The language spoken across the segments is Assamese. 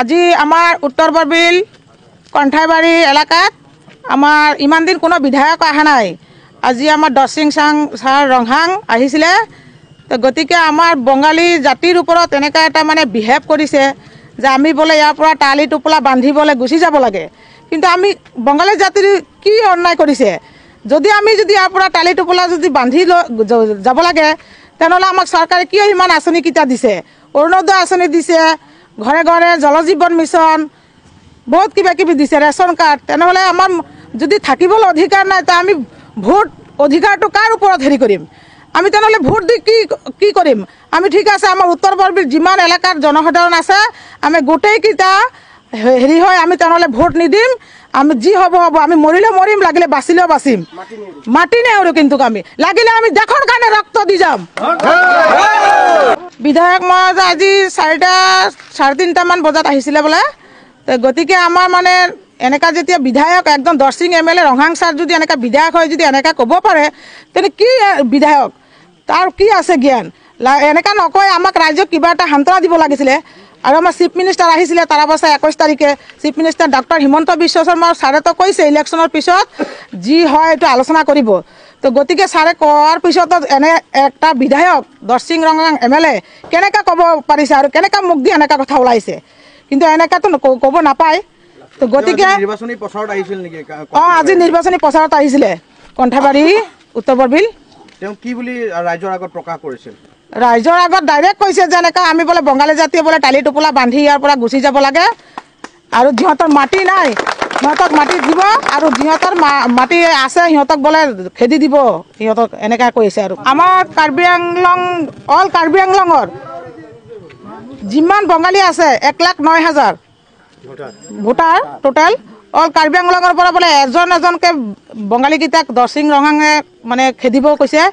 আজি আমাৰ উত্তৰ বৰবিল কণ্ঠাইবাৰী এলেকাত আমাৰ ইমান দিন কোনো বিধায়ক অহা নাই। আজি আমাৰ দৰচিং ছাৰ ৰংহাং আহিছিলে। তো গতিকে আমাৰ বঙালী জাতিৰ ওপৰত এনেকুৱা এটা মানে বিহেভ কৰিছে যে আমি বোলে ইয়াৰ পৰা টালি টোপোলা বান্ধিবলৈ গুচি যাব লাগে। কিন্তু আমি বঙালী জাতিৰ কি অন্যায় কৰিছে? যদি আমি যদি ইয়াৰ পৰা টালি টোপোলা যদি বান্ধি যাব লাগে, তেনেহ'লে আমাক চৰকাৰে কিয় ইমান আঁচনিকেইটা দিছে? অৰুণোদয় আঁচনি দিছে, ঘৰে ঘৰে জল জীৱন মিছন, বহুত কিবা কিবি দিছে, ৰেচন কাৰ্ড। তেনেহ'লে আমাৰ যদি থাকিবলৈ অধিকাৰ নাই, তো আমি ভোট অধিকাৰটো কাৰ ওপৰত হেৰি কৰিম? আমি তেনেহ'লে ভোট দি কি কি কৰিম? আমি ঠিক আছে, আমাৰ উত্তৰ বৰবিল যিমান এলেকাৰ জনসাধাৰণ আছে, আমি গোটেইকেইটা হেৰি হয়, আমি তেনেহ'লে ভোট নিদিম। আমি যি হ'ব হ'ব, আমি মৰিলেও মৰিম, লাগিলে বাচিলেও বাচিম, মাটি নেওৰো। কিন্তু আমি লাগিলে আমি দেশৰ কাৰণে ৰক্ত দি যাম। বিধায়ক মই আজি 4টা চাৰে 3টামান বজাত আহিছিলে বোলে। গতিকে আমাৰ মানে এনেকুৱা যেতিয়া বিধায়ক একদম দৰচিং MLA Ronghang sir যদি এনেকুৱা বিধায়ক হয়, যদি এনেকুৱা ক'ব পাৰে, তেনে কি বিধায়ক, তাৰ কি আছে জ্ঞান? এনেকুৱা নকয়। আমাক ৰাইজক কিবা এটা সান্তনা দিব লাগিছিলে। আৰু আমাৰ চিফ মিনিষ্টাৰ আহিছিলে তাৰ অৱস্থা 21 তাৰিখে, chief minister doctor Himanta Biswa Sarma ছাৰেতো কৈছে ইলেকশ্যনৰ পিছত যি হয় এইটো আলোচনা কৰিব। তো গতিকে ছাৰে কোৱাৰ পিছতো এনে এটা বিধায়ক দৰচিং ৰংহাং MLA কেনেকৈ ক'ব পাৰিছে আৰু কেনেকৈ মুখ দি এনেকুৱা কথা ওলাইছে? কিন্তু এনেকুৱাতো ক'ব নাপায়। তো গতিকে নিৰ্বাচনী প্ৰচাৰত আহিছিল নেকি? অঁ, আজি নিৰ্বাচনী প্ৰচাৰত আহিছিলে কণ্ঠাবাৰী উত্তৰ বৰবিল। তেওঁ কি বুলি ৰাইজৰ আগত প্ৰকাশ কৰিছিল? ৰাইজৰ আগত ডাইৰেক্ট কৈছে যে এনেকুৱা আমি বোলে বঙালী জাতিয়ে বোলে টালি টোপোলা বান্ধি ইয়াৰ পৰা গুচি যাব লাগে, আৰু যিহঁতৰ মাটি নাই সিহঁতক মাটি দিব, আৰু যিহঁতৰ মাটি আছে সিহঁতক বোলে খেদি দিব, সিহঁতক এনেকুৱা কৈছে। আৰু আমাৰ কাৰ্বি আংলং, অল কাৰ্বি আংলঙৰ যিমান বঙালী আছে 1,09,000 ভোটাৰ টোটেল, অল কাৰ্বি আংলঙৰ পৰা বোলে এজন এজনকৈ বঙালীকেইটাক দৰচিং ৰংহাঙে মানে খেদিব কৈছে।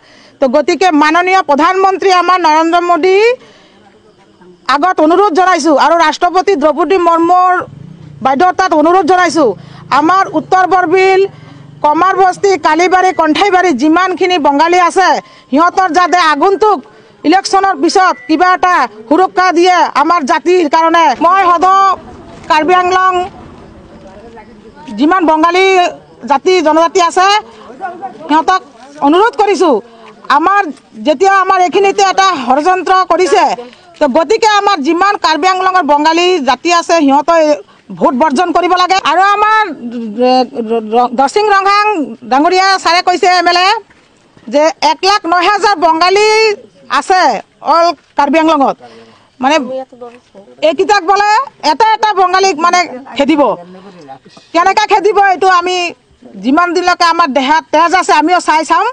তো গতিকে মাননীয় প্ৰধানমন্ত্ৰী আমাৰ নৰেন্দ্ৰ মোদী আগত অনুৰোধ জনাইছোঁ, আৰু ৰাষ্ট্ৰপতি দ্ৰৌপদী মুৰ্মুৰ বাইদেউৰ তাত অনুৰোধ জনাইছোঁ, আমাৰ উত্তৰ বৰবিল, কমাৰবস্তি, কালিবাৰী, কণ্ঠাইবাৰী যিমানখিনি বঙালী আছে সিহঁতৰ যাতে আগন্তুক ইলেকশ্যনৰ পিছত কিবা এটা সুৰক্ষা দিয়ে আমাৰ জাতিৰ কাৰণে। মই সদৌ কাৰ্বি আংলং যিমান বঙালী জাতি জনজাতি আছে সিহঁতক অনুৰোধ কৰিছোঁ, আমাৰ যেতিয়া আমাৰ এইখিনিতে এটা ষড়যন্ত্ৰ কৰিছে, তো গতিকে আমাৰ যিমান কাৰ্বি আংলঙৰ বঙালী জাতি আছে সিহঁতে ভোট বৰ্জন কৰিব লাগে। আৰু আমাৰ দৰচিং ৰংহাং ডাঙৰীয়া ছাৰে কৈছে MLA যে 1,09,000 বঙালী আছে অল কাৰ্বি আংলঙত, মানে এইকেইটাক বোলে এটা এটা বঙালীক মানে খেদিব। কেনেকৈ খেদিব এইটো আমি যিমান দিনলৈকে আমাৰ দেহাত তেজ আছে আমিও চাই চাম।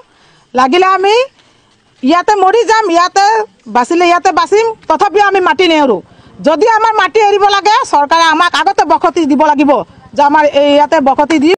লাগিলে আমি ইয়াতে মৰি যাম, ইয়াতে বাচিলে ইয়াতে বাচিম, তথাপিও আমি মাটি নেৰো। যদি আমাৰ মাটি এৰিব লাগে, চৰকাৰে আমাক আগতে বসতি দিব লাগিব যে আমাৰ এই ইয়াতে বসতি দি